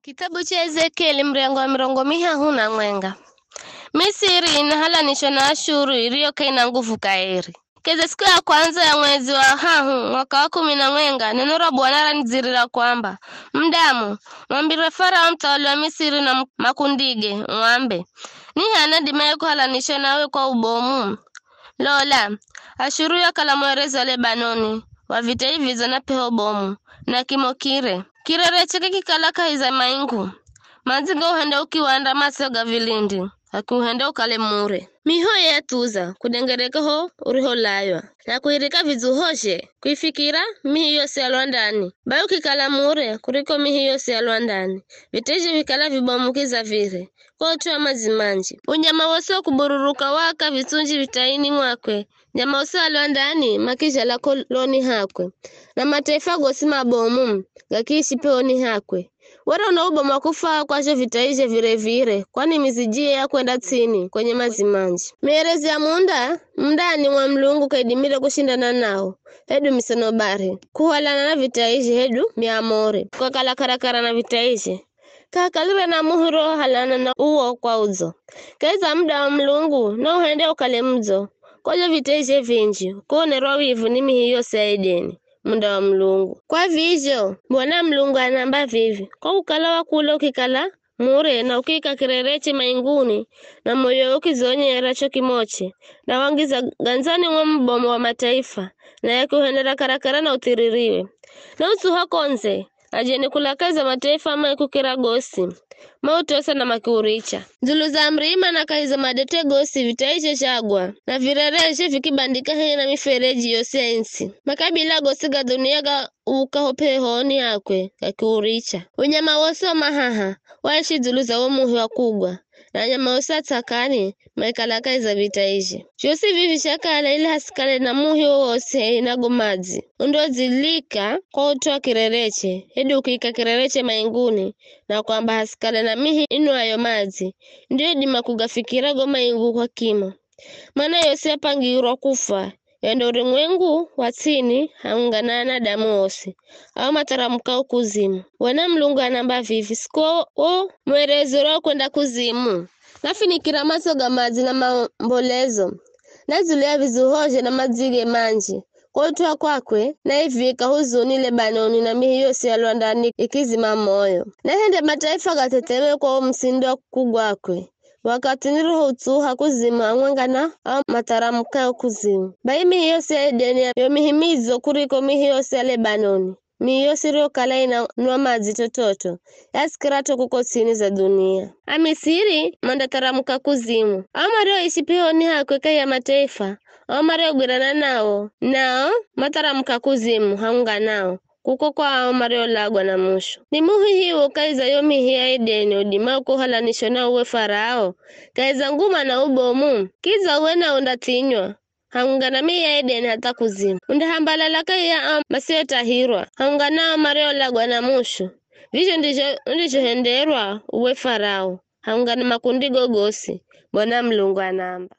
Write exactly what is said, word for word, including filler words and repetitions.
Kitabu cha Ezekieli, mrengo wa mirongo mihahu na mwenga. Misiri inahalanishwa na Ashuru iriyo kaina nguvu kaeri. Keze siku ya kwanza ya mwezi wa hahu, mwaka wa kumi na mwenga, neno ra Bwana ranidzirira kwamba, "Mdamu, mwambire Farao mthawali wa Misiri na makundige, mwambe, 'Ni h'ani ndimaye kuhalanishwa nawe kwa ubomu?' Lola, Ashuru yakala mwerezi wa Lebanoni, wa vita ividzo na peho bomu, na kimo kire. Kirere cheke kikala kahi za maingu. Madzi gauhenda ukiwanda matso ga vilindi, akiuhenda ukale mure. Mihoye yathuza, kudengereka ho uriholaywa, na kuhirika vidzuhozhe, kuifikira mihi yose ya lwandani. Bai ukikala mure kuriko mihi yose ya lwandani, vita izhe vikala vibomukiza vire, kwa ut'u wa madzi manji. Unyama wose wa kubururuka waka vitsunji vitaini mwakwe, nyama wose wa lwandani makizhala koloni hakwe, na mataifa gosi mabomu gakiishi peoni hakwe. Were una ubomu wa kufa kwa zho vita izhe vire-vire, kwani mizijie ya kwenda tsini kwenye madzi manji. Mierezi ya munda, mundani mwa Mulungu kaidimire kushindana nao, hedu misenobari, kuhwalana na vita izhe hedu Miamori, kwakala karakara na vita izhe. K'akalire na muhi urohalana na uwo kwa udzo. Kahi za muda wa Mulungu, na uhende ukale mudzo, kwa zho vita izhe vinji, kuonerwa wivu ni mihi yose ya Edeni, munda wa Mulungu. Kwa vizho, Bwana Mulungu anaamba vivi, kwa kukala wa kula ukikala mure na ukiika kirereche mainguni, na moyo ukizonyera cho kimoche, na wangiza gandzani mwa mubomo wa mataifa, na yakiuhendera karakara na uthiririwe. Na utsuha kondze, ajeni kulakaza mataifa maikukira gosi, mautosa na makiuricha. Dzulu za mrima na kahi za madete gosi vita izhe zhagwa, na virereshe vikibandika hehi na mifereji yosi ya ntsi. Makabila gosi ga dunia gauka ho pehoni hakwe gakiuricha. Unyama wose wa mahaha waishi dzulu za wo muhi wa kugwa, na anyama osi a tsakani maikala kahi za vita izhe. Zhosi vivi zhakala ili hasikale na muhi wowosi hehi na go madzi, undodzilika kwa ut'u wa kirereche, hedu ukiika kirereche mainguni, na kwamba hasikale na mihi inwayo madzi, ndiyo idima kugafikira go maingu kwa kimo. Mana yosi yapangirwa kufwa, yende urumwengu wa tsini hamwenga na anadamu osi, ao matharamukao kuzimu. Bwana Mulungu anaamba vivi, siku wo mwerezi ura kwenda kuzimu, nafinikira matso ga madzi na maombolezo, na dzulu ya vizuhozhe na madzige manji, kwa ut'u wa kwakwe, naivika huzuni Lebanoni na mihi yosi ya lwandani ikizima moyo. Nahende mataifa gathetheme kwa wo musindo wa kugwakwe, wakathi niroho utsuha kuzimu hamwenga na ao matharamukao kuzimu. Bai mihi yosi ya Edeni yo mihi midzo kuriko mihi yosi ya Lebanoni, mihi yosi iriyokala inanwa madzi t'ot'ot'o, yasikira t'o kuko tsini za dunia. Amisiri mandatharamuka kuzimu, ao marioishi p'ehoni hakwe kahi ya mataifa, ao mariogwirana nao, nao matharamuka kuzimu hamwenga nao, kuko kwa ao mariolagwa na mushu. Ni muhi hiwo kahi za yo mihi ya Edeni udimao kuhalanishwa na uwe Farao, kahi za nguma na ubomu, kidza uwe nao undathinywa, hamwenga na mihi ya Edeni hatha kuzimu. Undahambalala kahi ya ao masiotahirwa, hamwenga na ao mariolagwa na mushu. Vizho ndizho undizhohenderwa uwe Farao, hamwenga na makundigo gosi, Bwana Mulungu anaamba.